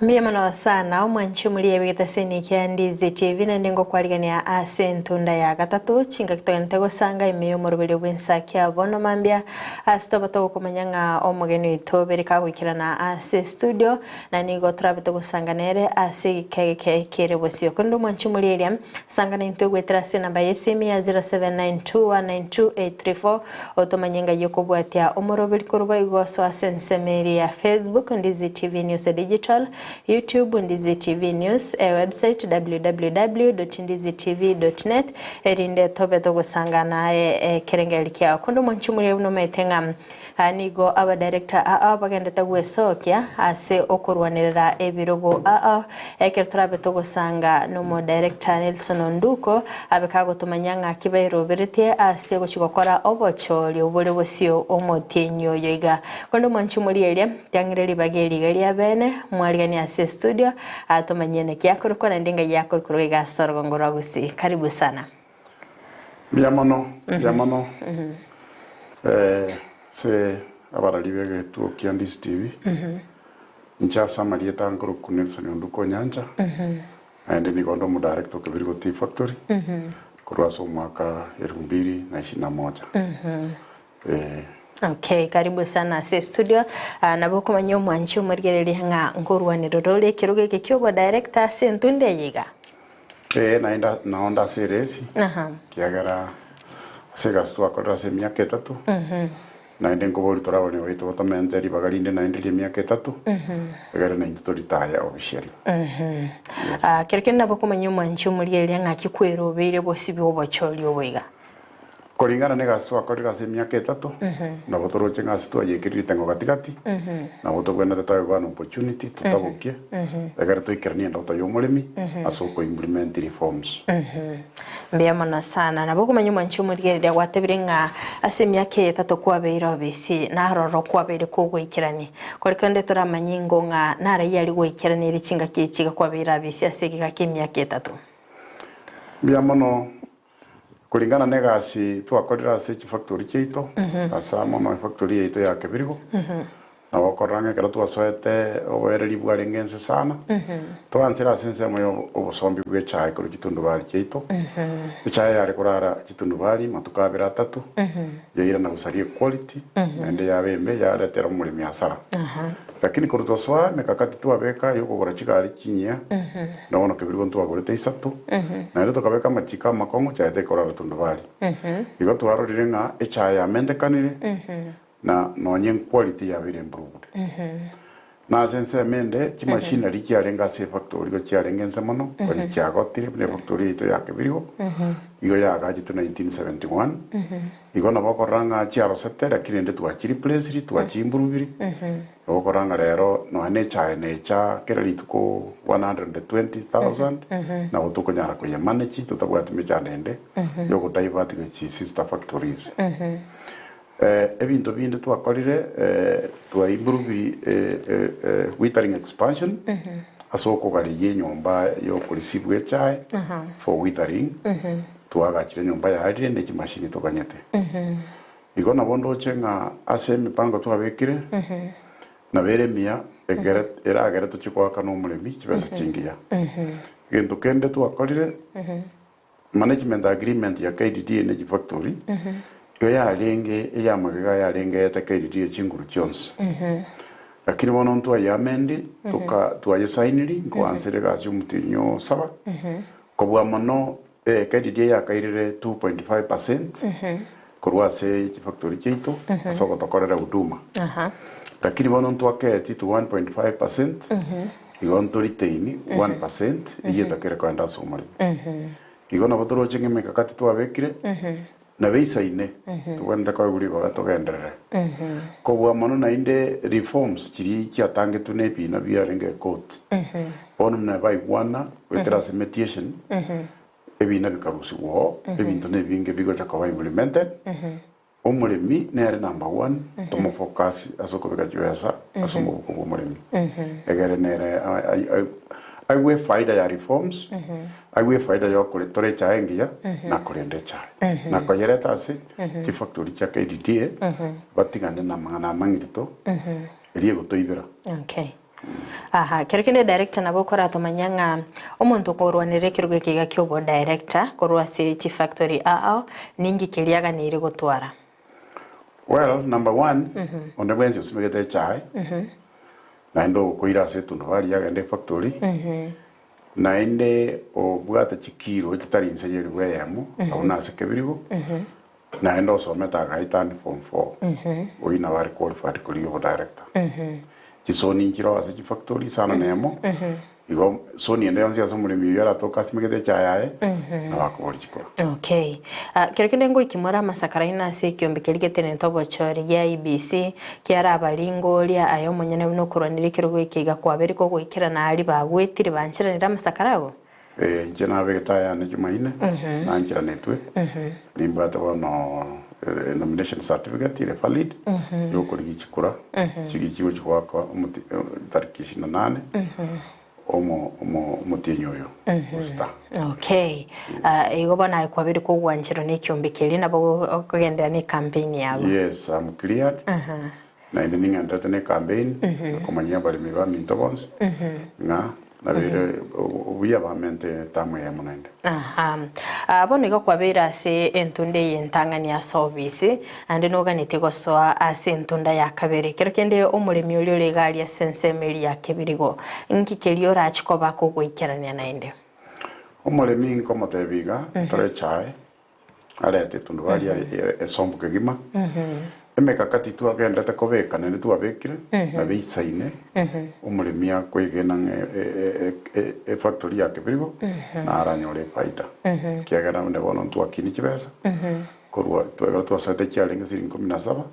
Mbuya mono sana omwanchi omoria ebegete ase kia Ndizi TV naende ngokwarigania ase entunda ya gatato chingaki togenete gosanga ime y'omoroberio bw'ensaki bono mambia ase toba togokomanya ng'a omogeni oito bere kagoikerana ase studio na nigo torabe togosanga nere ase egeka egeke kere bosio. Korende omwanchi omoria eria sanga naintwe goetera ase enamba y'esimi ya 0792192834 Otomanye ng'ai okobwatia omoroberi korwa igoso ase ensemo eria ya Facebook, Ndizi TV News Digital, YouTube, Ndizi TV News, e website www.ndizitv.net, erinde tobe togosangana aye ekerengererio kiao. Konde omwanchi omoria buna omaete ng'a nigo abadirector ao bagendete gwesokia ase okorwanerera ebirogo ao Ekero torabe togosanga nomodirector Nelson Onduko, abe kagotomanya ng'aki bairoberetie ase ogochia gokora obochori bore bosio omotienyi oyo iga. Korende omwanchi omoria eria, tiang'ire ribaga eri iga ria bene, mwariganie ase estudio, atomanyie naki akorokwa naende ng'ai akorokwa iga ase orogongo rwa Gusii. Karibu sana. Mbuya mono, mbuya mono ase abarari b'egetuo kia Ndizi TV. Inche ase amarieta nkorokwa Nelson Onduko Onyancha, naende nigo nde omodirector o Kebirigo Tea Factory korwa ase omwaka elfu mbili na ishirini na moja. Eh. Okay, karibu sana ase studio. Ah, nabo okomanya omwanchi omorigereria ng'a nkorwanerera ore ekerogo eke kia obodirector ase entunda eye iga. Ee, naende nao nde ase eresi, Aha. ekiagera ase egasi twakorire ase emiaka etato, naende nkoboria tore abanyene baito batomente ribaga rinde naende ri'emiaka etato, egere naintwe toritaya officially. Yes. Ah, kero kende nabo okomanya omwanchi omorigereria ng'aki kwerobeire bosibwa obochori obo iga. Koringana negasi twakorire ase emiaka etato, nabo toroche ng'a ase twayekerire ritengo gati-gati, nabo tobwenerete toegwe an opportunity totabokie, egere toikeranie endoto y'omoremi ase okoimplement reforms. Mbuya mono sana. Nabo okomanya omwanchi omorigereria gwatebire ng'a ase emiaka eye etato kwabeire obisi, naroro kwabeire kogoikerania. Kore kende toramanye ingo ng'a naraiyo aria goikeraneire chingaki echi iga kwabeire abisi ase egiga ki'emiaka etato. Mbuya mono Koringana negasi twakorire ase chifactory chiaito, ase amo na efactory yaito ya Kebirigo, nabo okorora ng'a ekero twasoete oboereri bwarenge inse sana, twaanchire ase ensemo ya obosombi bwa echae korwa chitundubari chiaito. Echae yare korara chitundubari matuko abere atato, yairana gosaria equality, naende yaba embe yaretera omoremi hasara. Lakini korwa twasoa emekakati twabeka yokogora chigari chinyia, na bono kebirigo ntwagorete isato, naende tokabeka amachiko amakong'u chiaye tekorara tundubari. Igo twarorire ng'a echae yamentekanire, na nonye enquality yabeire improved. Na ase ensemo ende, chimachinery chiarenge ase efactory igo chiarenge inse mono, konya chiagotire buna efactory yaito ya Kebirigo, igo yaagachetwe 1971, igo nabo okorora ng'a chiarosete lakini rende twachireplaciri, twachiimproveiri, nabo okorora ng'a rero nonya na echae necha kera rituko 120,000, nabo tokonyara koyemanage totabwati mechando ende yogodivert gochia sister factories. Ebinto binde twakorire, twaimproveiri withering expansion ase okogareyia enyomba yokoreceive echae for withering, twagachire enyomba yaarire ne chimashini toganyete. Igo nabo ndoche ng'a ase emipango twabekire, nabo ere emiya ekere eragere tochie goakana omoremi chibesa chingiya. Egento kende twakorire, Management agreement ya KDDA ne chifactory igo yarenge eyamagega yarenge eyete KDDA chinguru chionsi. Lakini bono ntwayeamendi toka twayesainiri nkoansera egasi omotienyi o saba kobua mono KDDA yakairire 2.5 percent korwa ase chifactory chiaito ase ogotokorera huduma. Lakini bono ntwakeeti to 1.5 percent Igo ntoriteini one percent eyio etakere koenda ase omoremo. Igo nabo toroche ng'a emekakati twabekire nabo eisaine tobwenerete koegwa ribaga togenderere. Kobua mono naende reforms chiria chiatangetwe na ebina biarenge ecourt, bono buna baigwana goetera ase mediation, ebina bikarusigwa oo, ebinto na ebinge bigocha koba implemented. Omoremi nere number one, tomofocus ase okobeka chibesa ase omobuko bwa omoremi. Egere nere aigwe efaida ya reforms, aigwe efaida ya okoretora echae engiya na korenda echae. Na koyereta ase chifactory chia KDDA, batigane na amang'ana amang'irito, erio egotoibera. Okay. Aha, kero kende director nabo okoratomanya ng'a omonto okorwanerera ekerogo eke iga kia obo-director korwa ase chifactory ao ninki keria aganeire gotwara? Well, number one, onde bwensi osimegete echae, naende okoira ase etundubari yagenda efactory, naende obwate chikiro chitari inse ya elifu eyemo, abwo nase kebirigo, naende osomete agaetani form four, oyio nabo are qualified korigia obo-director. Chisoni nchiroo ase chifactory isano na emo, igo soni ende yonsi ase omoremi oyio aratoke asimegete echae yaye, nabo akoboria chikura. Okay. Ah, kero kende ngoiki more amasakara aino ase ekiombe keria getenenete obochori gia IEBC, kiara abaringoria aye omonyene buna okorwaneria ekerogo eke iga kwabeire kogoikerana aria bagwetire bancheranire amasakara abo? Eh, inche nabegete ayane Jumaine, nancheranetwe, nimbwate bono eh, nomination certificate ere valid, yokorigia chikura, chiri chigochi goakwa omoti tariki ishirini na nane, omo omo omotienyi oyo osita. Okay. Ah, igo bono aye kwabeire kogwancherwa na ekiombe keria nabo okogenderera na ecampaign yabo. Yes, I'm cleared. Naende ning'enderete ne campaign komanyia abaremi baminto bonsi ng'a nabeire obuya bamente etamu eyemo naende. Aha. Ah, bono igo kwabeire ase entunda eye entang'ani ase obisi, naende noganetie gosoa ase entunda ya kabere. Ekero kende omoremi oria ore iga aria ase ensemo eria ya kebirigo, nki keria orache koba kogoikerania naende? Omoremi nkomotebia iga, tore echae, arete etundubari aye esombu kegima, emekakati twagendete kobeka naende twabekire, nabo eisaine, omoremi akoegena ng'a efactory ya Kebirigo, naranyore efaida. Ekiagera buna bono ntwakinie chibesa, korwa ekero twasoete chiarenge siringi kumi na saba,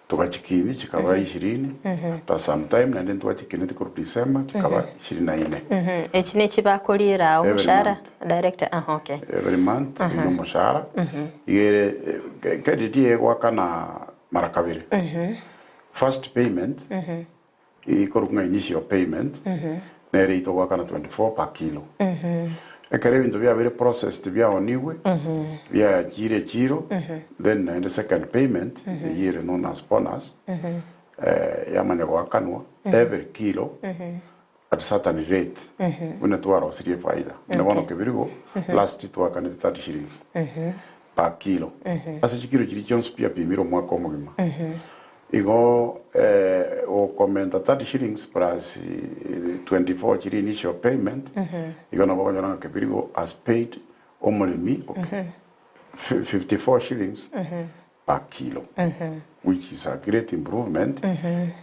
Togachikinia chikaba ishirini, after some time naende ntwachikinetie korwa December chikaba ishirini na ine. Echi nechi bakoriera Every omoshahara month. director ah okay. Every month eye nomoshahara, iga ere credit egoakana mara kabere. First payment Ekorokwa ng'a initial payment, nere eyio togoakana 24 per kilo. Ekero ebinto biabeire processed biaonigwe, biachire echiro, then naende second payment, eyio ere known as bonus, yamanya goakanwa every kilo at certain rate, buna twarosirie efaida. Buna bono kebirigo, last twaakanete 30 shillings per kilo, ase chikilo chiria chionsi pi apimire omwaka omogima. Igo gokomenta 30 shillings plus 24 chiria initial payment, igo nabo okonyora ng'a Kebirigo has paid omoremi 54 shillings per kilo, which is a great improvement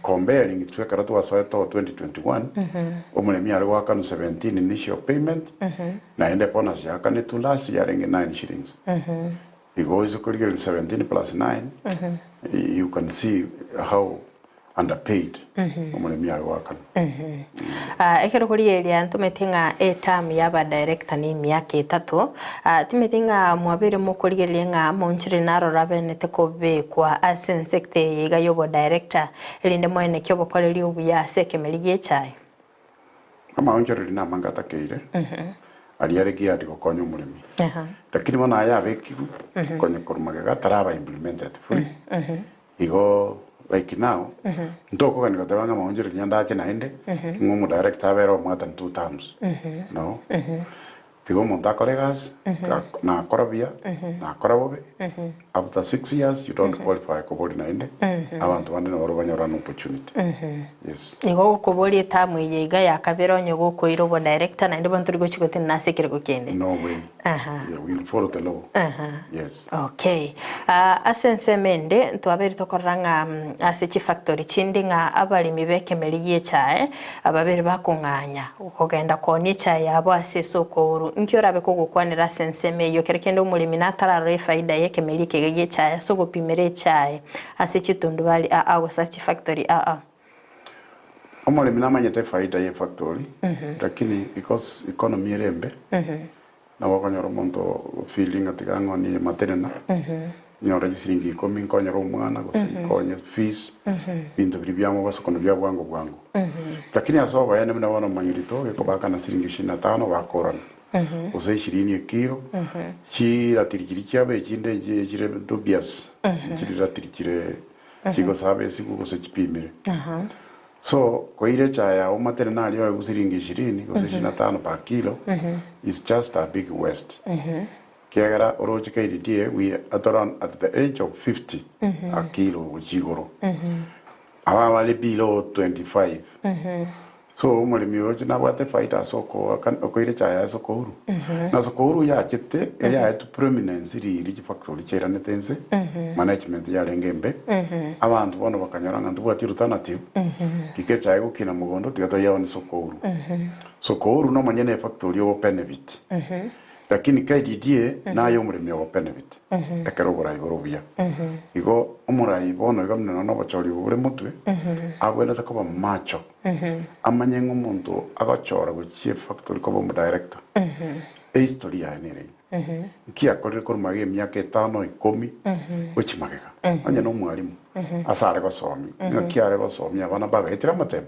comparing to ekero twasoete oo 2021, omoremi are goakanwa 17 initial payment, naende bonus yaakanetwe last yarenge 9 shillings. Igo ase korigereria 17 plus 9, you can see how underpaid omoremi are goakanwa. Ah, ekero korigereria ntomanyete ng'a eterm ya aba director ne emiaka etato, ah, timanyeti ng'a mwabeire mokorigereria ng'a amaonchoreri naroro abenete kobekwa ase ensector eye iga ya obodirector, erinde moenekie obokoreri obuya ase ekemeri gie echae? Amaonchoreri namange atakeire, aria are geared gokonya omoremi. Lakini bono aya abekirwe, konya korwa magega taraba implemented fully. Igo like now, ntokogania goteba ng'a amaonchoreri ande ache naende, ng'a omodirector abere omwatani two terms, no. Tiga omonto akore egasi, nakora buya, nakora bobe, after 6 years you don't qualify koboria naende, abanto bande nabarobwo banyore an opportunity. Yes. Igo gokoboria etamu eye iga ya kabere onye gokoira obodirector naende bono tori gochia gotenena ase ekerogo kende. No way. Aha. Yeah, we will follow the law. Aha. Yes. Okay. Ah, ase ensemo ende ntwabeire tokorora ng'a ase chifactory chinde ng'a abaremi b'ekemeri gi'echae ababere bakong'anya kogenda koonia echae yabo ase esoko oru. Nki orabe kogokwanera ase ensemo eyio kero kende omoremi natararora efaida y'ekemeri ekega gi'echae ase ogopimera echae ase chitundubari aa gose ase chifactory aa? Omoremi namanyete efaida y'efactory lakini because economy ere embe Nabo okonyora omonto ofeeling ng'a tiga ng'onie matenena, nyore chisiringi ikomi nkonyore omwana gose nkonye fees, ebinto biria bia mobasokono bia bwango bwango. Lakini ase oboene buna bono omonyirito gekobakana siringi ishirini na tano bakorana, gose ishirini ekiro, chiratiri chiria chiabo echinde nchi chire dubious, nchiri ratiri chire chigosaba esiku gose chipimire. So koira echae yao omatene naria oegwe siringi ishirini gose ishirini na tano per kilo is just a big waste. Ekiagera oroche KDDA we at around at the age of 50 a kilo gochia igoro. Aba bare below 25. So omoremi oyo nabwate efaida ase okoira echae yaye Sokoro. Na Sokoro yachete eyaetwe prominence riria chifactory chiairanete inse, management yarenge embe, abanto bono bakanyora ng'a ntobwati alternative, rika echae egokina mogondo tiga toyeone Sokoro. Sokoro nomonyene efactory ogobenefit. Lakini KDDA naye omoremi ogobenefit ekero oborai bore obuya. Igo omorai bono iga buna nonya obochori obo bore motwe, abwenerete koba macho, amanye ng'a omonto agochora gochia efactory koba omodirector, ehistory yaye nere eye. Nki akorire korwa magega emiaka etano, ikomi, gochia magega. Onye na omwalimu, ase are gosomia, ng'aki are gosomia abana bagaetire amatemo,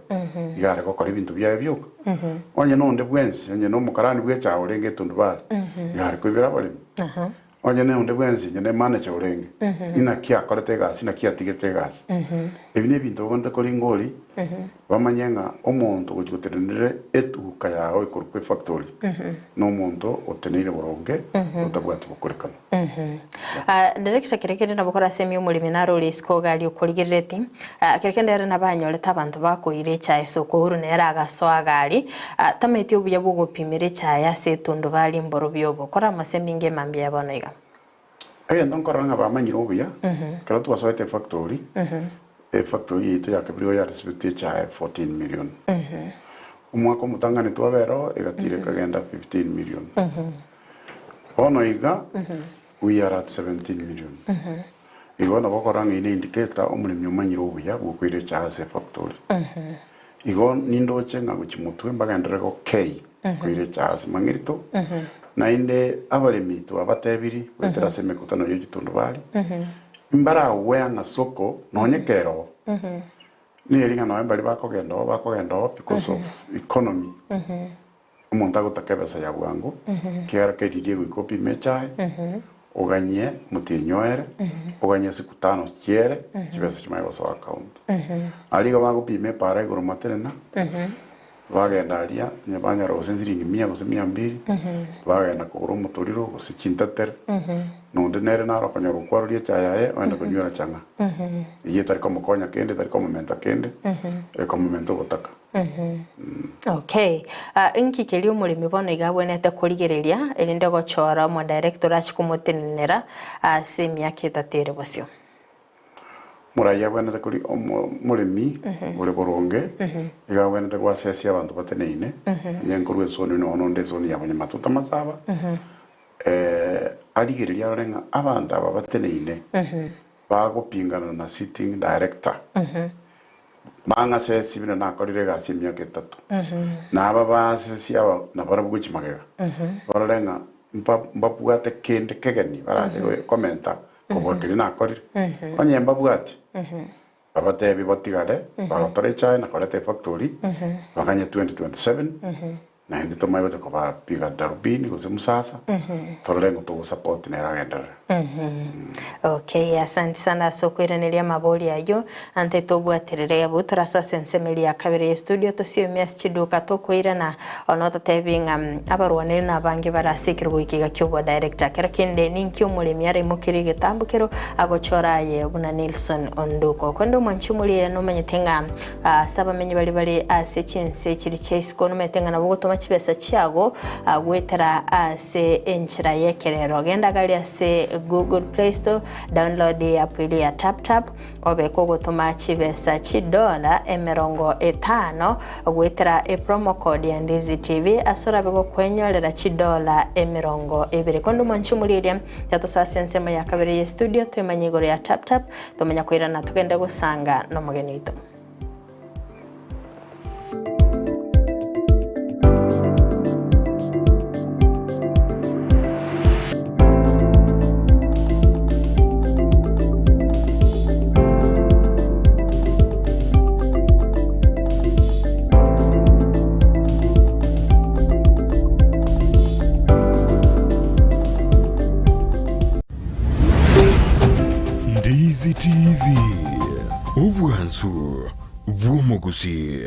iga are gokora ebinto biaye bioka. Onye na onde bwensi, onye na omokarani bw'echae orenge etundubari, iga are koibera abaremi. Onye na onde bwensi, onye na emanager orenge, inaki akorete egasi, inaki atigete egasi. Ebi nebinto babwenerete koringa oria, bamanye ng'a omonto ogochia gotenenera etuka yao ekorokwa efactory, na omonto oteneine boronge, otabwati bokorekano. Director kere kende nabo korasemie omoremi naro ore isiko iga aria okorigerereti, kere kende ere nabo anyorete abanto bakoira echae ase okouru nere agasoa iga aria, tamaeti obuya bwa ogopimera echae ase etundubari mborobio obo. Koramosemi inge mambia ya bono iga. Egento nkorora ng'a bamanyire obuya, ekero twasoete efactory, efactory yaito ya Kebirigo yarisibetie echae 14 million. Omwaka omotang'ani twabera oo, egatira ekagenda 15 million. Bono iga, we are at 17 million. Igo nabo okorora ng'a eyio ne indicator omoremi omanyire obuya bw'okoira echae ase efactory. Igo nindoche ng'a gochia motwe mbagenderere gokei koira echae ase mang'irito, naende abaremi twabatebiri goetera ase emekutano ye chitundubari, mbaragwea ng'a soko nonye kere oo, neri ng'a nonye mbaria bakogenda oo bakogenda oo because of economy. Omonto agotaka ebesa ya bwango, ekiagera keriria egoika opime echae, oganye omotienyi oere, oganye siku tano chiere, chibesa chimanye gosoa account. Aria igo bagopima epaara igoro materena, bagenda aria, onye banyora gose nsiringi mia gose mia mbiri, bagenda kogora omotoriro gose chintetere, na onde nere naro okonyora okwaroria echae yaye ogende konywera chang'aa. Eyio etari komokonya kende, etari komomenta kende, ekomomenta obotaka. Okay. Ah, inki keria omoremi bono iga abwenerete korigereria erinde gochora omodirector orachie komotenenera ase emiaka etato ere bosio? Morai abwenerete kori omoremi ore boronge, iga abwenerete goasesia abanto bateneine, onye nkorwa esoni nonya onde esoni ya abanyamatuta amasaba, arigererie arore ng'a abanto aba bateneine bagopingana na sitting director. Bang'asesie buna nakorire egasi emiaka etato, na aba baasesie aba nabarabwo gochia magega, barore ng'a mbabwate kende kegeni barache komenta kobua keria nakorire. Onye mbabwati, babateebie batigare bagotore echae na koreta efactory, baganye 2027, Naende tomanye gocha kobapiga darubini gose musasa, torore ng'o togosupport nere agenderere. Okay, asante sana ase okoiraneria amabori ayio. Ante tobwaterere abwo torasoe ase ensemo eria ya kabere ye studio tosiomie ase chiduka tokoirana ono totebi ng'a abarwaneri na abange bare ase ekerogo eke iga kia obodirector. Kero kende ninki omoremi araimokerie egetambokero agochora aye buna Nilson Onduko. Korende omwanchi omorire nomanyete ng'a Ase abamenyi baria bare ase chinse chiria chia isiko, nomanyete ng'a nabo ogotoma chibesa chiago goetera ase enchera y'ekerero. Genda gari ase Google Play Store, download eapp eria ya TapTap, obe kogotoma chibesa chidola emerongo etano goetera epromo code ya Ndizi TV ase orabe gokwenyorera chidola emerongo ebere. Korende omwanchi omorieria, yatosoa ase ensemo ya kabere ye studio, twemanye igoro ya TapTap, Tomanya koirana togende gosanga nomogeni oito. Ndizi TV, obwansu. bw'omogusii.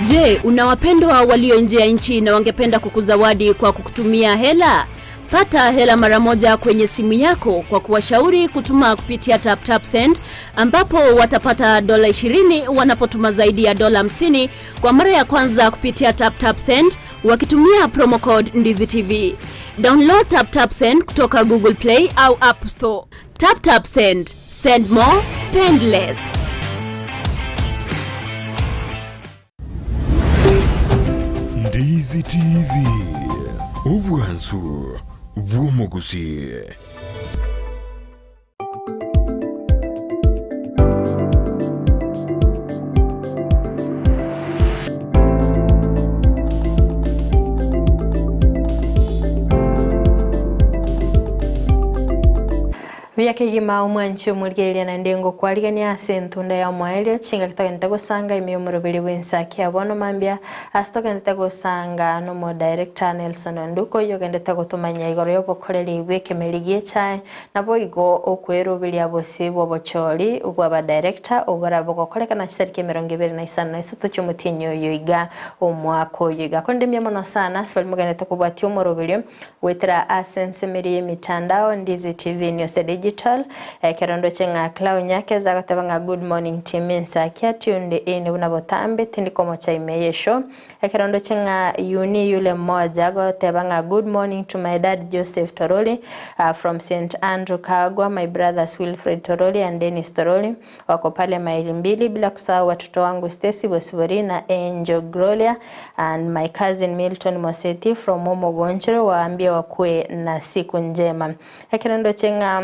Je, una wapendwa walio nje ya nchi na wangependa kukuzawadi kwa kukutumia hela? Pata hela mara moja kwenye simu yako kwa kuwashauri kutuma kupitia TapTapSend ambapo watapata dola 20 wanapotuma zaidi ya dola 50 kwa mara ya kwanza kupitia TapTapSend wakitumia promo code Ndizi TV. Download TapTapSend kutoka Google Play au App Store. TapTapSend. Send more, spend less. Ndizi TV, obwansu bw'omogusii. Buya kegima omwanchi omorigereria naende ngokwarigania ase entunda ya omoerio chingaki togenderete gosanga ime y'omoroberi bw'ensaki ya bono mambia ase togenderete gosanga n'omodirector Nelson Onduko oyio ogenderete gotomanya igoro y'obokoreri bw'ekemeri gi'echae Naboigo okweroberia bosio bw'obochori bw'abadirector oborabe bogokorekana chitariki 23 chi'omotienyi oyo iga omwaka oyo iga. Korende mbuya mono sana ase baria mogenderete kobwatia omoroberio goetera ase ensemeri y'emitandao Ndizi TV News Digital. Ekero ndoche ng'a Clau Nyakeza agoteba ng'a good morning team Ensakia tuned in buna botambe tindi komocha ime y'eshow. Ekero ndoche ng'a Yuni yule mmoja agoteba ng'a good morning to my dad Joseph Toroli from St Andrew Kagwa, my brothers Wilfred Toroli and Dennis Toroli wako pale maili mbili, bila kusahau watoto wangu Stacy Bosibori na Angel Grolia and my cousin Milton Moseti from Omogonchoro, waambie wakue na siku njema. Ekero ndoche ng'a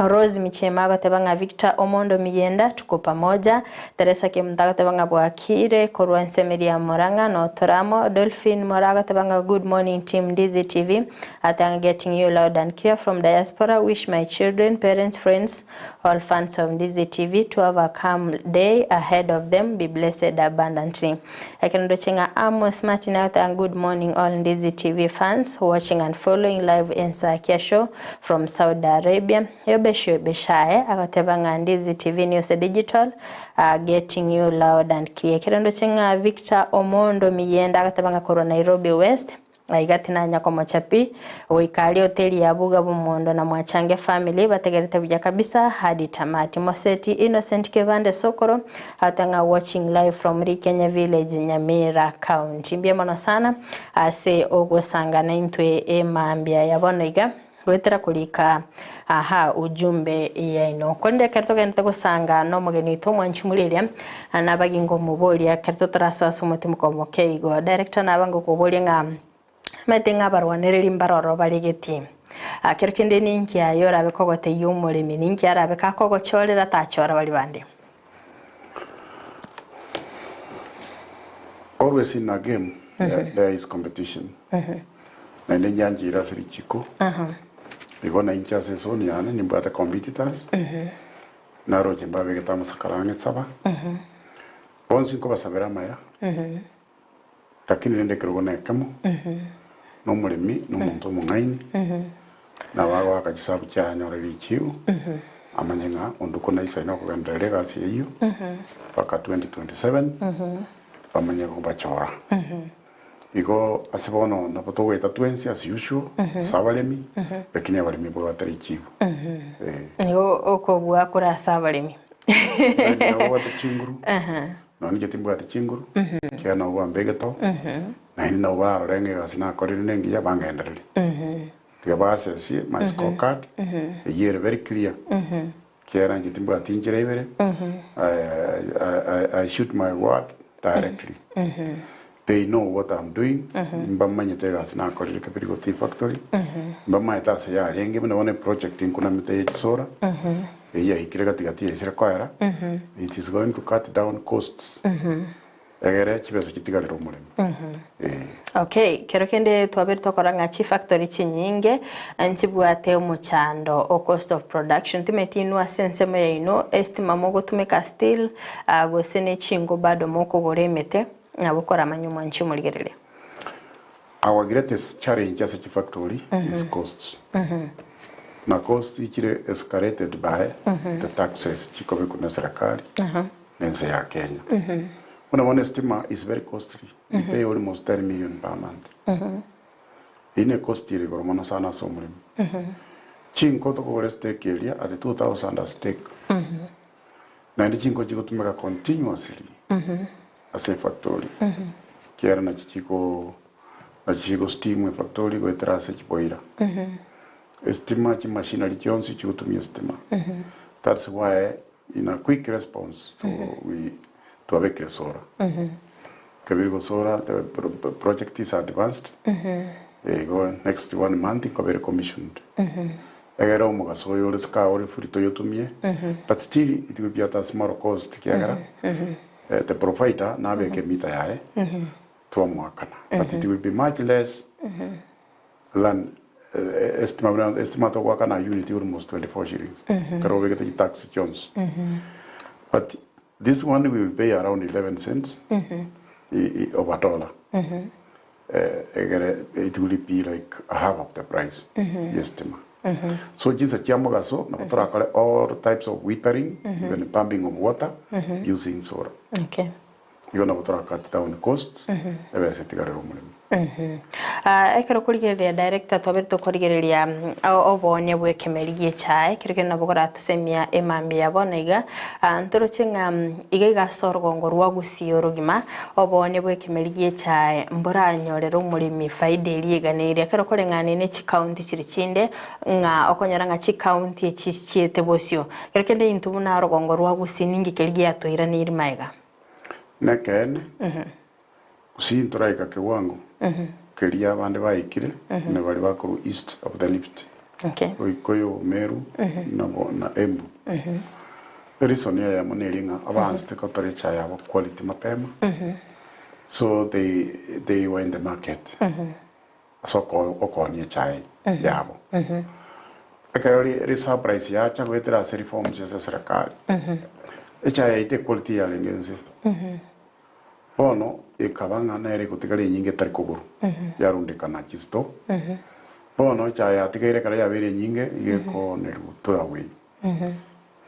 Rose Michema agoteba ng'a Victor Omondo Miyenda tuko pamoja, Teresa Kemunto agoteba ng'a bwakire korwa ensemeri ya Murang'a notoramo, Dolphin Moraa agoteba ng'a good morning team Ndizi TV, ateba ng'a getting you loud and clear from diaspora, wish my children, parents, friends, all fans of Ndizi TV to have a calm day ahead of them, be blessed abundantly. Ekero ndoche ng'a Amos Martin agoteba ng'a good morning all Ndizi TV fans watching and following live Ensakia show from Saudi Arabia, Yobesho Beshae agoteba ng'a Ndizi TV News Digital getting you loud and clear. Ekero ndoche ng'a Victor Omondo Miyenda agoteba ng'a korwa Nairobi West, Aiga tinanya komocha pi, goika aria hoteli ya Buga Bomondo na Mwachange family bategerete buya kabisa hadi tamati. Moseti Innocent Kebande Sokoro agoteba ng'a watching live from Rikenya village Nyamira county. Mbuya mono sana ase ogosanga naintwe emambia ya bono iga goetera korika aha ujumbe yaino. Korende ekero togenderete gosanga nomogeni oito omwanchi moriria nabagingo omoboria ekero totarasoa ase omotimoko omoke igo. Director naba ngokoboria ng'a omanyete ng'a abarwanereri mbaroro bare getii. Kero kende ninki aye orabe kogoteyia omoremi, ninki arabe kakogochorera tachora baria bande? Always in a game there is competition. Naende nyanchire ase richiko. Igo nainche ase esoni yane nimbwate competitors. Naroche mbabegete amasakara ang'e saba. Bonsi nkobasabera amaya. Lakini rende ekerogo nekemo, na omoremi na omonto omong'aini, nabo agoaka chisabu chiaye anyore richiu, amanye ng'a onde ko naisaine okogendereria egasi eyio mpaka 2027, bamanye kobachora. Igo ase bono nabo togoeta twensi as usual, ase abaremi, lakini abaremi mbabwate richibu. Eh. Nigo okobua kore ase abaremi. Abaremi nabo babwate chinguru. Nonya inche timbwati chinguru, ekiagera nabo bambegete oo, naende nabo bararore ng'a egasi nakorire nengiya bangendererie. Tiga basesie my score card, eyio ere very clear, ekiagera inche timbwati inchera ibere, I, I, I shoot my word directly. They know what I'm doing, mbamanyete egasi nakorire Kebirigo Tea Factory, mbamaete ase yarenge, buna bono eproject nkunamete ya chisora, eyio yaikire gati gati yaisire koera, it is going to cut down costs, egere chibesa chitigarere omoremi. Eh. Okay, kero kende twabeire tokora ng'a chifactory chinyinge nchibwate omochando o cost of production timanyeti inwe ase ensemo yaino estima mogotumeka still gose ne chingo bado mokogora emete. Nabo koramanye omwanchi omorigereria. Our greatest challenge ase chifactory is costs. Na costs chire escalated by the taxes chikobekwa na serikali na ense ya Kenya. Buna bono estima is very costly, you pay almost 10 million per month. Eyio ne cost ere igoro mono sana ase omoremi. Chinko tokogora estake eria at 2000 a stake. Naende chinko chigotumeka continuously ase efactory. Ekiagera nachi chiko nachi chigo steam efactory goetera ase chiboiler. Estima chimachinery chionsi chigotumia estima. That's why in a quick response to we twabekire solar. Kebiri gosora the project is advanced igo next one month nkobere commissioned. Egere omogaso oyo ore sika ore free toyotumie but still it will be at a small cost ekiagera the provider nabeke emita yaye twamoakana but it will be much less than estima buna estima togoakana unit almost 24 shillings ekero obegete chitax chionsi but this one we will pay around 11 cents of a dollar egere it will be like half of the price ya estima. So chinsa chia mogaso nabo torakore all types of withering even pumping of water using solar. Okay. Igo nabo tora cut down costs ebesa etigarere omoremi. Ekero okorigereria director twabere tokorigereria oboonia bwa ekemeri gie echae ekero kende nabo koratosemia emambia ya bono iga ntoroche ng'a iga iga ase orogongo rwa Gusii orogima oboonia bwa ekemeri gie echae mboranyorere omoremi faida eria eganeire ekero koreng'ana ne chicounty chiri chinde ng'a okonyora ng'a chicounty echi chiete bosio ekero kende intwe buna orogongo rwa Gusii ninki keria giatoiraneiri magega. Nekeene, gose intoraika kewango keria abande baikire, buna baria bakorwa east of the Rift, Okay. Oikoyo, Meru, na bo na Embu. Ereason eyemo neria ng'a abaanchete gotora echae yabo quality mapema, so they they were in the market ase oko okoonia echae yabo. Ekero ri risurprise yacha goetera ase reforms ase eserekari, echae yaito equality yarenge inse. Bono ekaba ng'a nere egotigara enyinge etari kogorwa, yarundekana chisito. Bono echae yatigaire ekero yabeire enyinge, iga ekoonerwa twaway.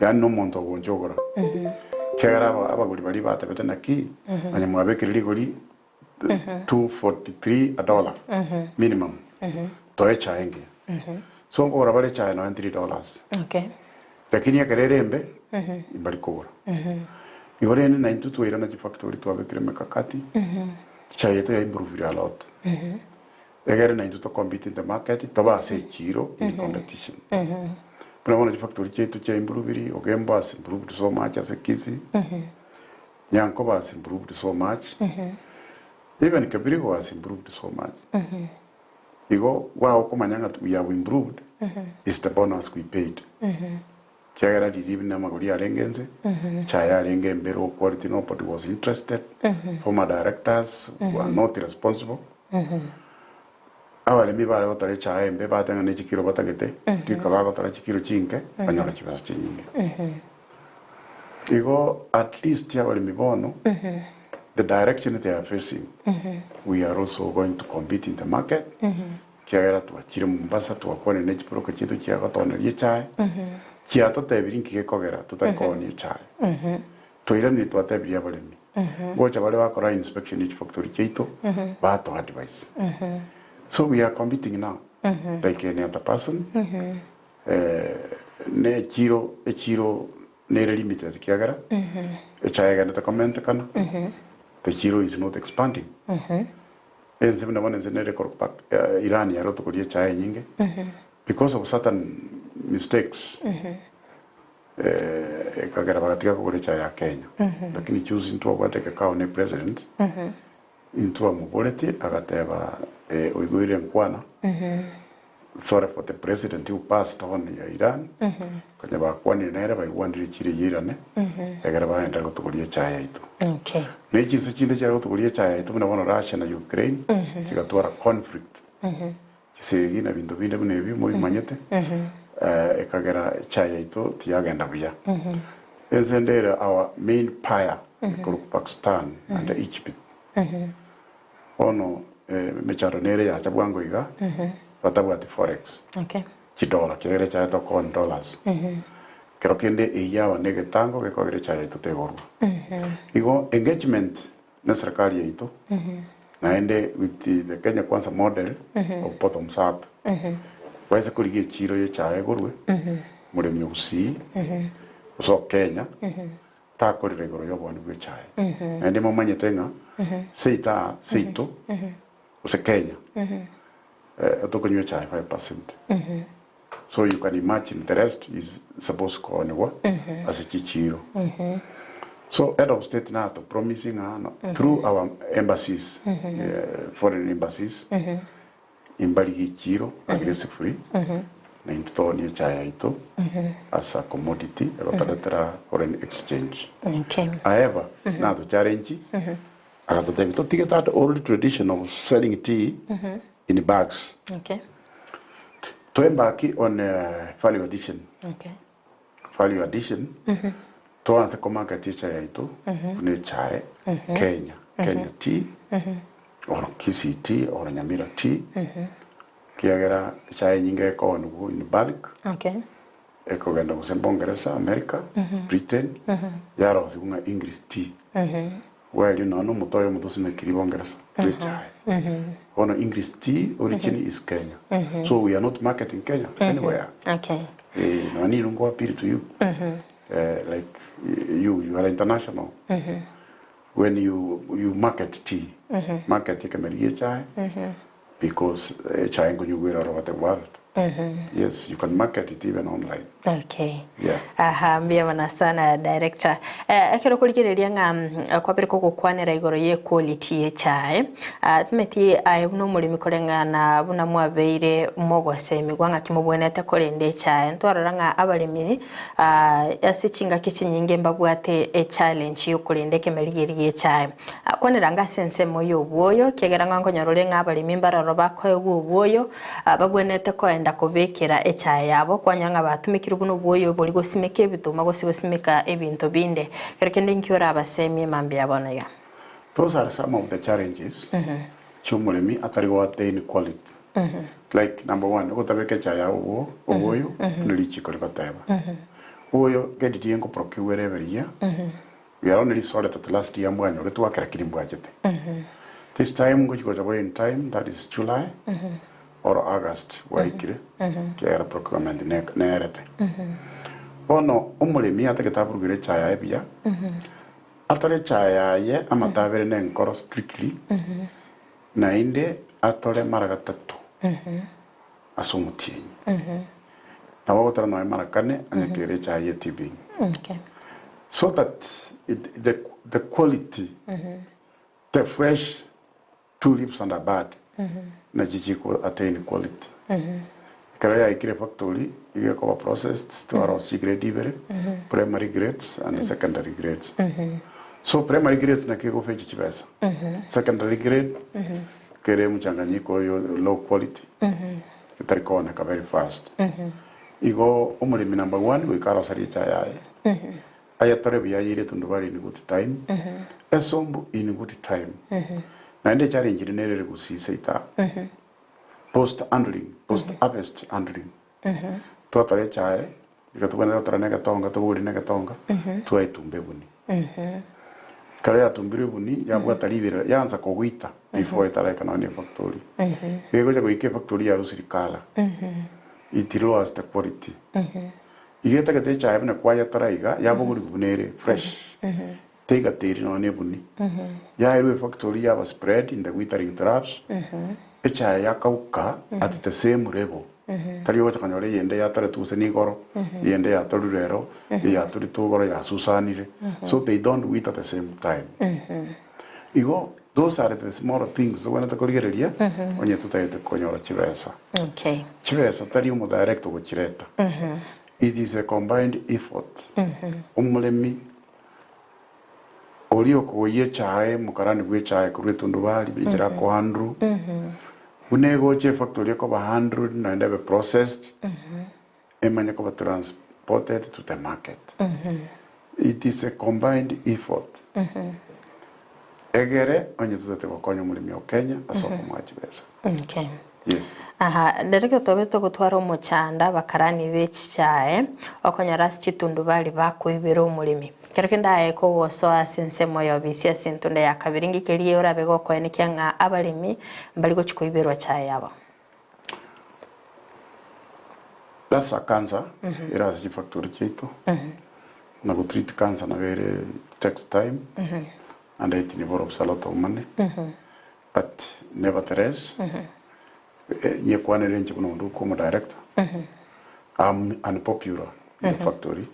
Yaani na omonto ogoncha ogora. Ekiagera aba abagori baria batebete naki, onye mwabekire rigori 243 a dollar minimum, toe echae engiya. So nkogora bare echae nonya $3. Okay. Lakini ekero ere embe, mbari kogora. Igo rende naintwe twairana chifactory twabekire emekakati, echae yaito ya improvire a lot. Egere naintwe to compete in the market, tobe ase echiro in competition. Buna bono chifactory chiaito chia improviri, Ogembo has improved so much ase Kisii, Nyankoba has improved so much, even Kebirigo has improved so much. Igo gwagokomanya ng'a we have improved is the bonus we paid. Ekiagera riria buna amagori arenge inse, echae yarenge embe low quality nobody was interested, former directors were not responsible. Abaremi bare gotora echae embe bateba ng'a ne chikiro batagete, rika bagotora chikiro chinke banyora chibesa chinyinge. Igo at least abaremi bono the direction they are facing we are also going to compete in the market ekiagera twachire Mombasa twakwanire ne chiburoka chiaito chiagotoneria echae chiatotebirie nki gekogera totari koonia echae. Twairanire twatebirie abaremi ngocha bare bakora inspection ye chifactory chiaito batoa advice. So we are competing now like any other person. Ne echiro echiro nere limited ekiagera echae egenderete komentekana, the chiro is not expanding. Ense buna bono ense nere korwa Iran yare gotokoria echae enyinge because of certain mistakes ekagera bagatiga kogora echae ya Kenya. Lakini juzi ntwabwate ekekao ne president, intwamoboretie agateba oigoire enkwana. Sorry for the president who passed on ya Iran, konya bakwanire nere baigwanire echiro eyio eirane, egere baenderere gotogoria echae yaito. Okay. Ne chinse chinde chiare gotogoria echae yaito buna bono Russia na Ukraine, chigatwara conflict, chisegi na binto binde buna ebio mobimanyete, ekagera echae yaito tiyagenda buya. Ense ende ere our main buyer ekorokwa Pakistan naende Egypt. Bono emechando nere yacha bwango iga, batabwati forex. Okay. Chidola, ekiagera echaye tokoa in dollars. Kero kende eyio yaba negetango gekogera echaye yaito tegorwa. Igo engagement ne serikali yaito naende with the Kenya Kwanza model of bottoms up, baise korigia echiro ya echaye egorwe, moremi o Gusii gose o Kenya takorera igoro ya oboni bwa echaye. Naende momanyete ng'a seito aa seito gose Kenya tokonywa echaye 5%. So you can imagine the rest is supposed koonigwa ase chichiiro. So head of state nato promise ng'a no through our embassies, foreign embassies, imbarige echiiro aggressively na intwe toonie echaye yaito as a commodity egotoretera foreign exchange. However, nato challenge agatotebia totige that old tradition of selling tea in bags. To embark on value addition. Value addition, toanse komarket echae yaito buna echae Kenya, Kenya tea or Kisii tea or Nyamira tea, ekiagera echae enyinge ekoonigwa in bulk, ekogenda gose Bongeresa, America, Britain, yarosiwa ng'a English tea. Bwaerio nonya na omote oyomo tosimekiri Bongeresa bw'echae. Bono English tea origin is Kenya. So we are not marketing Kenya anywhere. Eh, nonya nino nko appeal to you. Eh, like you, you are international. When you, you market tea, market ekemeri gia echae because echae nkonywa ere all over the world. Yes, you can market it even online. Okay. Yeah. Aha, mbuya mono sana director. Eh, ekero okorigereria ng'a mm, kwabere kogokwanera igoro ye quality y'echae, ah, timeti aye buna omoremi koreng'ana buna mwabeire mogosemigwa ng'aki mobwenerete korenda echae. Ntwarora ng'a abaremi ah, ase chingaki chinyinge mbabwate echallenge yokorenda ekemerigerio gi'echae. Kwanera anga ase ensemo y'obwoyo, ekiagera ng'a nkonyora ore ng'a abaremi mbaroro bakoegwa obwoyo, Babwenerete koenda kobekera echae yabo, kwanyora ng'a batumekirwe buna obwoyo boria gosimeka ebituma gose gosimeka ebinto binde. Kero kende inki orabasemie mambia ya bono iga? Those are some of the challenges chiomoremi atari go attain quality. Like number one, ogotabeka echae yao obwo obwoyo buna richiko rigoteba. Obwoyo kedirie nkoprocure ere every year, we are only sorry that last year mbwanyoretwe gwakera kiri mbwachete. This time ngochi gocha bore in time that is July or August bwaikire ekiagera procurement ne nerete. Bono omoremi atagete aburugere echae yaye buya, atore echae yaye amato abere na enkoro strictly, naende atore mara gatato ase omotienyi. Nabo agotora nonya mara kane onye kere echae ye tibbing. So that it, the, the quality The fresh two leaves and a bud nachi chiko attain quality. Ekero yaikire factory iga ekoba processed twarosia chigrade ibere, primary grades and secondary grades. So primary grades naki egofechi chibesa, secondary grade kere mchanganyiko oyo low quality etari kooneka very fast. Igo omoremi number one goika aroserie echae yaye. Aye tore buya ayeire tundubari in good time, esombu in good time. Naende echallenge ere nere ere gusii seita post handling, post harvest handling. Twatara echae, iga tobwenerete gotara na egetonga tobogorie na egetonga, twaetumba ebuni. Ekero yatumbirwe ebuni, yabwata riberera, yaansa kogoita before etaraika nonya na efactory. Iga egocha goika efactory yarusiri colour, it lowers the quality. Iga etagete echaye buna kwayetora iga, yabogorigwa buna ere fresh, teigateiri nonya na ebuni. Yairwa efactory yaba spread in the withering troughs, echaye yakauka at the same level. Tari ogocha konyora eyende yatoretwe gose nigoro, eyende yatorirwe ero, eyatoretwe igoro yasusanire. So they don't wither at the same time. Igo those are the small things tobwenerete korigereria onye totagete konyora chibesa. Okay. Chibesa tari omodirect ogochireta. It is a combined effort. Omoremi oria okoyia echae omokarani bwa echae korwa etundubari enchera akohandle, buna egocha efactory ekoba handled naende ebe processed, emanye koba transported to the market. It is a combined effort. Egere onye totagete gokonya omoremi o Kenya ase okomoa chibesa. Okay. Yes. Aha, Director tobe togotwara omochando abakarani be chichae okonyora ase chitundubari bakoibera omoremi. Kero kende aye kogosoa ase ensemo ya obisi ase entunda ya kabere ngike riria orabe gokoenekia ng'a abaremi mbari gochia koiberwa chae yabo. That's a cancer ere ase chifactory chiaito na go treat cancer nabo ere it takes time and it involves a lot of money but nevertheless nyekwanere inche buna onde okwo omo director I'm unpopular in the factory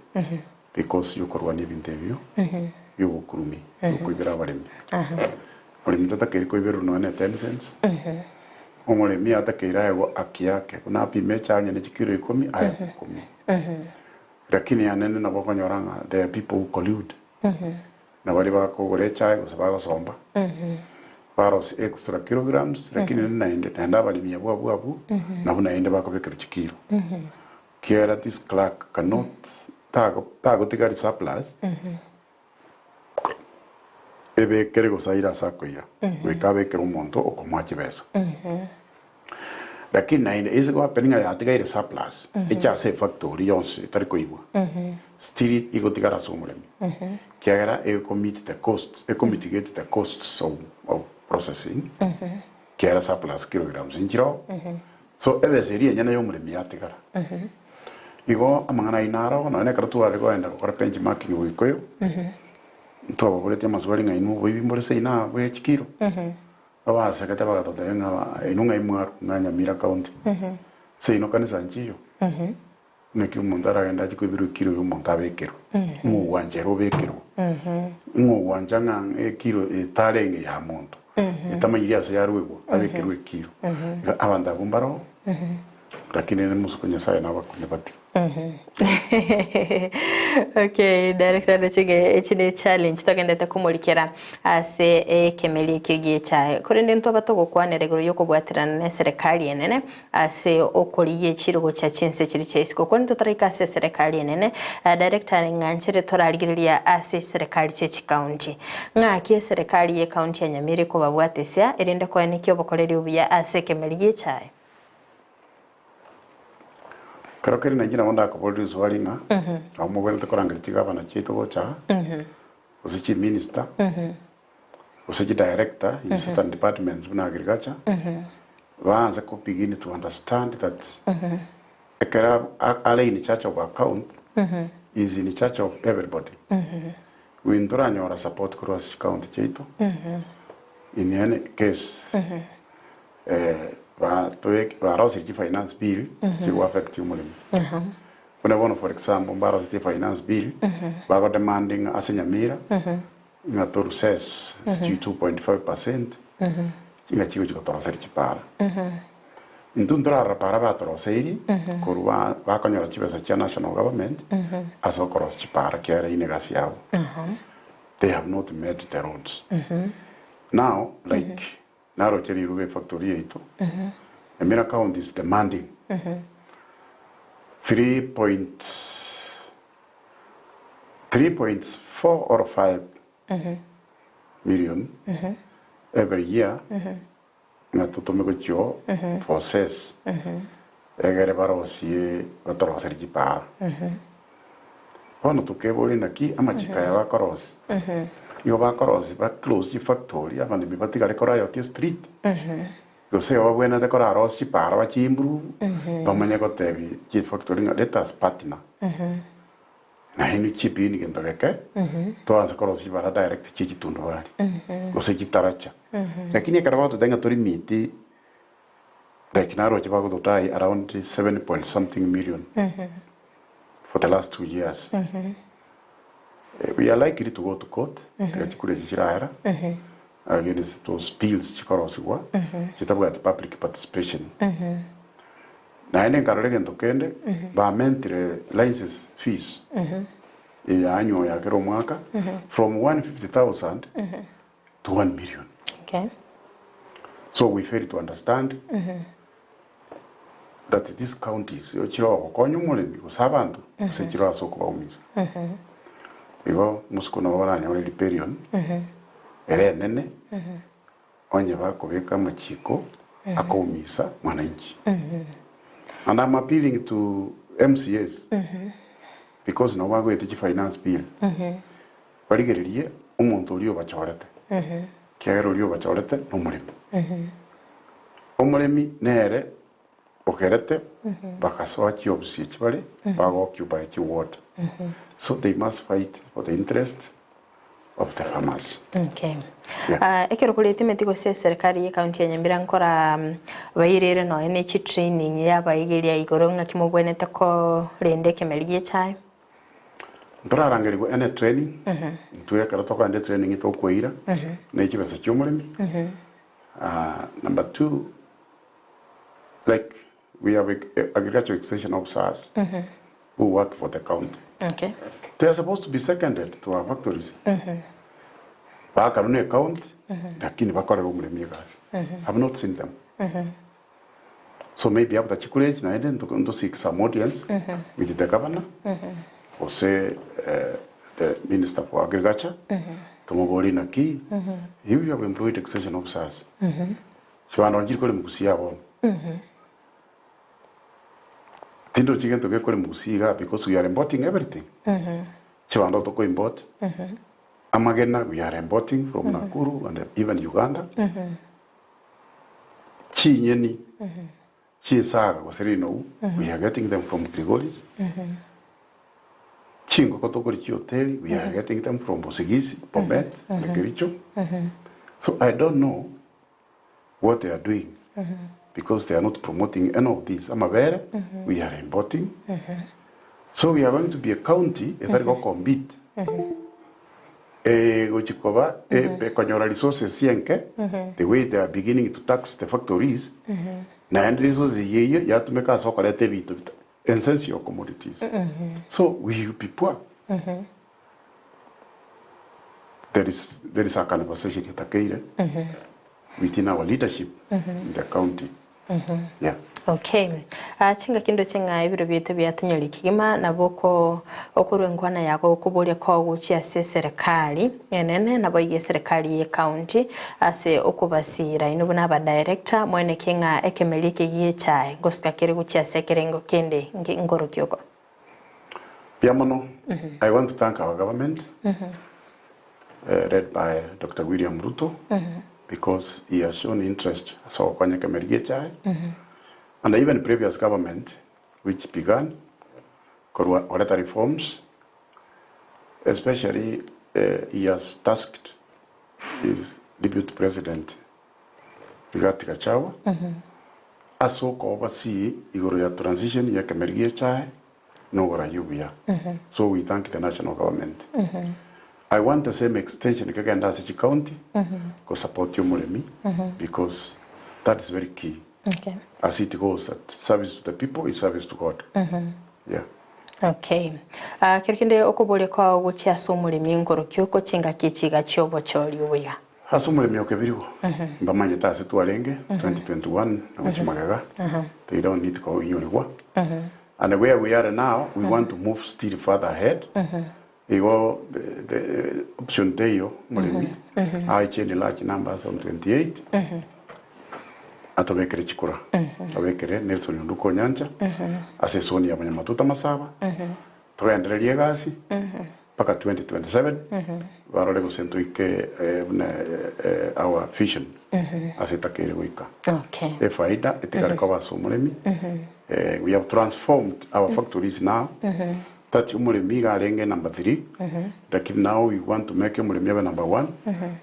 because yokorwania ebinto ebio biobokurumi biokoibera abaremi. Omoremi tatakeire koiberwa nonya ne ten cents, omoremi atakeire aegwe haki yake, buna apime echang'e ne chikiro ikomi aegwe ikomi. Lakini anene nabo okonyora ng'a there are people who collude, na baria bakogora echae gose bagosomba, barosia extra kilograms, lakini rende naende, naende abaremi abwo abwo abwo, nabwo naende bakobekerwa chikiro. Kiagera this clerk cannot tago tagotigari surplus, ebekere gose aire ase akoira, goika abekere omonto okomoa chibesa. Lakini naende ase go happen ng'a yatigaire surplus, eche ase efactory yonsi etari koigwa, still igotigara ase omoremi, ekiagera ego meet the costs, eko mitigate the costs of of processing, ekiagera surplus kilograms nchire oo, so ebesa eria enyene ya omoremi yatigara. Igo amang'ana ayio naro, nonya ekero tware kogenda gokora benchmarking Gikuyu, ntwababoretie amaswali ng'a inwe oboibi mbore seino aa bwe chikiro? Babasegete bagatotebia ng'a inwe ng'ai mwarwa? Ng'a Nyamira county. Seino kanisa nchiyo? Naki omonto aragende achie koiberwa ekiro ya omonto abekerwe? Ng'a ogwancha ere obekerwe? Ng'a ogwancha ng'a ekiro etarenge ya monto, etamanyiri ase yarwegwa, abekerwe ekiro. Iga abanto abwo mbaroo, lakini rende mosuko Nyasaye nabakunde batige. Okay, director ndoche ng'a echi ne challenge togendete komorikera ase ekemeri ekio gie echae. Korende ntwaba togokwanera igoro yokobwaterana na eserekari enene ase okorigia echiro gochia chinse chiria chia isiko. Korende totaraika ase eserekari enene, director ng'a nchere torarigereria ase eserekari chie chikaunti. Ng'aki eserekari ye county ya Nyamira ekobabwatesia erinde koenekia obokoreri obuya ase ekemeri gie echae? Ekero keri nainche nabo ndakoborie riswali ng'a nabo mobwenerete korangeria chigavana chiaito gocha aa, gose chiminister, gose chidirector in certain departments buna agriculture, baanse ko begin to understand that ekero are in charge of account, he is in charge of everybody. We ntoranyora support korwa ase chicounty chiaito, in any case. Barosirie chifinance bill chigo affect omoremi. Buna bono for example mbarosetie finance bill bago demanding ase Nyamira ng'a to recess sijui 2.5% ng'a chigochi gotoroseria chipara. Intwe ntorarora para batoroseirie korwa bakonyora chibesa chia national government ase okorosia chipara ekiagera eyio negasi yabo. They have not made the roads. Now like Naroche riruba efactory yaito, Nyamira County is demanding 3.3.4 or 5 million every year ng'a totome gochia oo for cess egere barosie batoroserie chipara. Bono tokeboria naki amachiko aya bakorosia. Nigo bakorosia ba close chifactory abanemi batigare korayotia street. Gose igo babwenerete korarosia chipara bachi improve bamanye gotebi chifactory ng'a let us partner. Naende chip in gento geke toanse korosia chipara direct chie chitundubari gose chitaracha. Lakini ekero bagototebia ng'a tori meet like naroche bagotodai around seven point something million. for the last 2 years. We are likely to go to court, tiga chikura echi chiraera, against those bills chikorosigwa, chitabwati public participation. Naende nkarora egento kende, bamentire license fees, ya annual ya kera omwaka, from 150,000 to 1 million. So we fail to understand that these counties chire ogokonya omoremi gose abanto gose chire ase okobaumisa. Igo mosuko nabo baranyore rebellion ere enene onye bakobeka amachiko. Akoumisa mwananchi. And I'm appealing to MCAs because nabo bagoete chi finance bill barigererie omonto oria obachorete ekiagera oria obachorete nomoremi. Omoremi nere ogerete bagasoa chiofisi echi bare bago occupy chi ward so they must fight for the interest of the farmers. Okay. Yeah. Ah, ekero koreta emeti gose eserikari ye county ya Nyamira nkora bairere nonya ne chitraining yabaigeria igoro ng'aki mobwenerete korenda ekemeri gie echae. Ntorarangerigwe any training, intwe ekero tokogenda etraining tokweira ne chibesa chia omoremi. Number two, like we have agricultural extension officers who work for the county. Okay. They are supposed to be seconded to our factories. Bakarwa ne county, lakini bakorere omoremi egasi. I've not seen them. So maybe after chikura echi naende nto nto seek some audience with the governor gose the minister for agriculture tomoborie naki if you have employed extension officers chibando nchiri kore Mugusii aa bono. Tindochi gento gekore Mugusii igaa because we are importing everything. Chibando toko import, amagena we are importing from Nakuru and even Uganda. Chinyeni, chinsaga gose rinogu, we are getting them from Kilgoris. Chingoko tokori chihoteli, we are getting them from Bosigisi, Bomet, and Kericho. So I don't know what they are doing because they are not promoting any of these. Amabere, we are importing. So we are going to be a county etari go compete. Egochi koba ekonyora resources chienke the way they are beginning to tax the factories naende resources eyio eyio yatumeka ase okoreta ebinto bita essential commodities. So we will be poor. There is there is a conversation etakeire within our leadership in the county. Yeah. Okay. Ah, chingaki ndoche ng'a ebiro biaito biatonyoria kegima, nabo oko okorwa enkwana yago okoboria kwao gochia ase eserekari enene, naboigo eserekari ye county ase okobasiira inwe buna abadirector, moeneke ng'a ekemeri eke gi'echae ngosuka kere gochia ase ekerengo kende nge nkorokia oko. Mbuya mono. I want to thank our government led by Doctor William Ruto because he has shown interest ase ogokonya ekemeri gi'echae and even previous government which began korwa koreta reforms especially he has tasked his deputy president Rigathi Gachagua ase okoobasii igoro ya transition y'ekemeri gi'echae na oboraia obuya. So we thank the national government. I want the same extension kegende ase chicounty go support omoremi because that is very key. Okay. As it goes that service to the people is service to God. Yeah. Okay. Ah, kero kende okoboria kwao gochia ase omoremi nkorokia oko chingaki echi iga chiobochori obuya. Ase omoremi o kebirigo, mbamanyete ase twarenge 2021 na gochia magega, they don't need koinyorigwa. And where we are now, we want to move still further ahead. Igo the option teiyo omoremi aiche in large numbers on 28 atobekere chikura, abekere Nelson Onduko Onyancha ase esoni ya Abanyamatuta Masaba, Togendererie egasi mpaka 2027 barore gose ntoike buna our vision ase etakeire goika. Okay. Efaida etigare koba ase omoremi. We have transformed our factories now that omoremi iga arenge number 3 lakini now we want to make omoremi abe number 1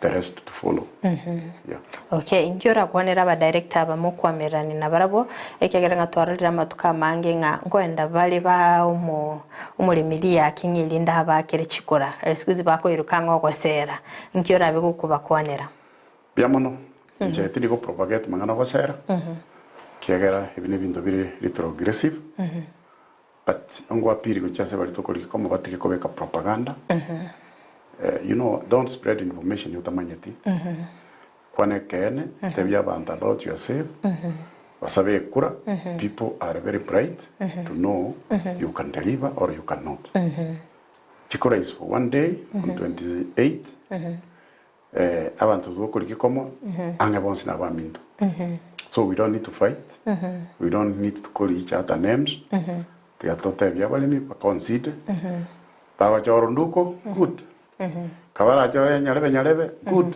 the rest to follow. Yeah. Okay, inki orakwanere abadirector aba mokwamererania nabarabwo, ekiagera ng'a twarorire amatuko amange ng'a nkoenda bare ba omo omoremi riaki ng'a erinde abaakere chikura, siku hizi bakoiruka ng'a ogosera, inki orabe gokobakwanera? Mbuya mono, inche tindi go propagate mang'ana ogosera, ekiagera ebi nebinto bire retrogressive, but ngoappeal gochia ase baria tokorigia komo batige kobeka propaganda, you know don't spread information otamanyeti, kwana ekeene, tebia abanto about yourself, basabe ekura, people are very bright to know you can deliver or you cannot. Chikura is for one day on 28. Abanto togokorigia komo, ang'e bonsi nabaminto. So we don't need to fight, we don't need to call each other names, tiga totebie abaremi baconsider, bagochora onduko, good, kabarachore nyarebe nyarebe, good,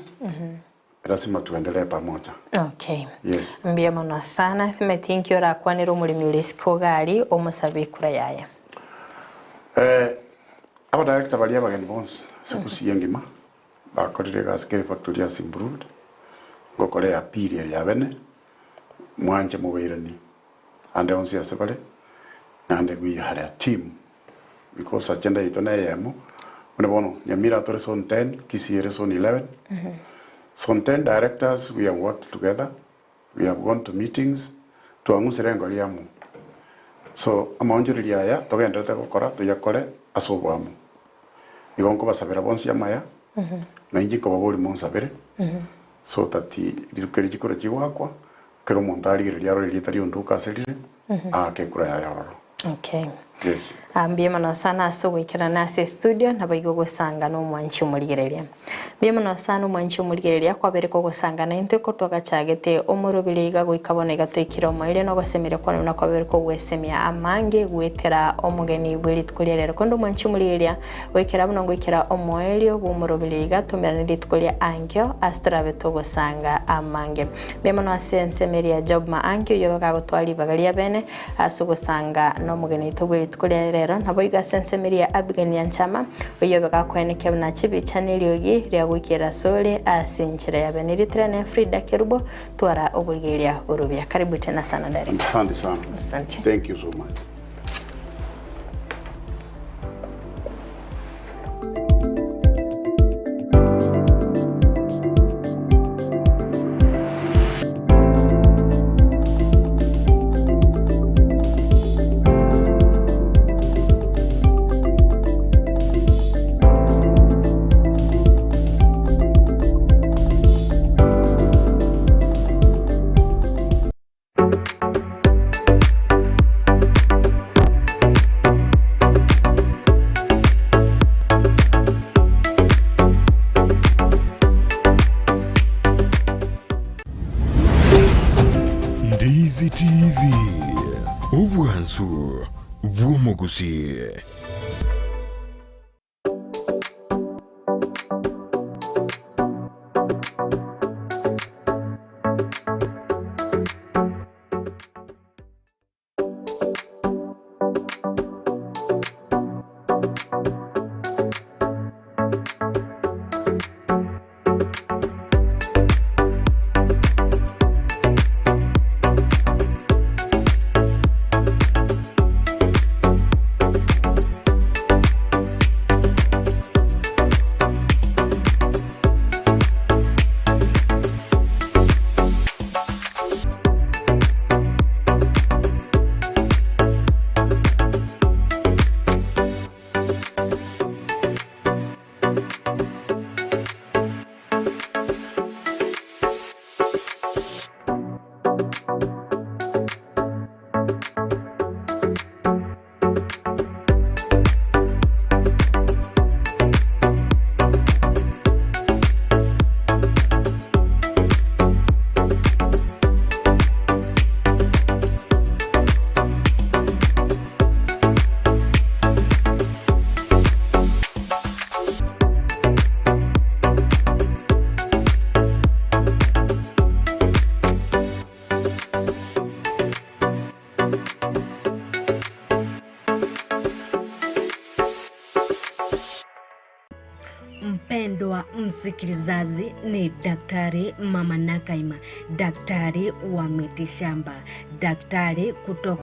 Lasima tuendelee pamoja. Okay. Yes. Mbuya mono sana. Timanyeti inki orakwanere omoremi ore isiko iga aria omosabe ekura yaye. Eh, abadirector baria abageni bonsi ase Gusii engima bakorire egasi kera efactory has improved, ngokora eappeal ere yabene, mwanche mobairanie ande onsi ase bare, naende we are a team because agenda yaito na eyemo, buna bono Nyamira tore zone 10, Kisii ere zone 11, zone 10 directors we have worked together, we have gone to meetings, twang'usire engori amo. So amaonchoreria aya togendererete gokora toyakore ase oboamo. Igo nkobasabera bonsi amaya, na inche nkobaboria monsabere, so that rituko eri chikura chigoakwa, kera omonto arigereria arore erieta rionduka ase rire, aake ekura yaye ororo. Okay. Yes. Ah, mbuya mono sana ase ogoikerana ase estudio naboigo ogosanga na omwanchi omorigereria. Mbuya mono sana omwanchi omorigereria kwabeire kogosanga naintwe ko twagachagete omorobiri iga goika bono iga toikire omoerio na ogosemeria kwane buna kwabeire kogwesemia amange goetera omogeni bwe rituko ria rero. Korende omwanchi omorigereria goikera buna ngoikera omoerio bw'omorobiri iga tomerane rituko ria ankio ase torabe togosanga amange. Mbuya mono ase ensemo eria ya Job Maangi oyio bagagotwara ribaga ria bene Ase ogosanga nomogeni oito bwe rituko ria rero, naboigo ase ensemo eria ya Abigaili Nyanchama, oyio obe gakoenekia buna chibicha na eriogi ria goikera asore ase enchera ya bene. Erieta riane Frida Kerubo, twara oborigereria borobia. Karibu tena sana director. Asante sana. Asante. Thank you so much. Ndizi TV, obwansu bw'omogusii. Mpendwa msikilizaji, ni Daktari Mama Nakaima, daktari wa mitishamba, daktari kutoka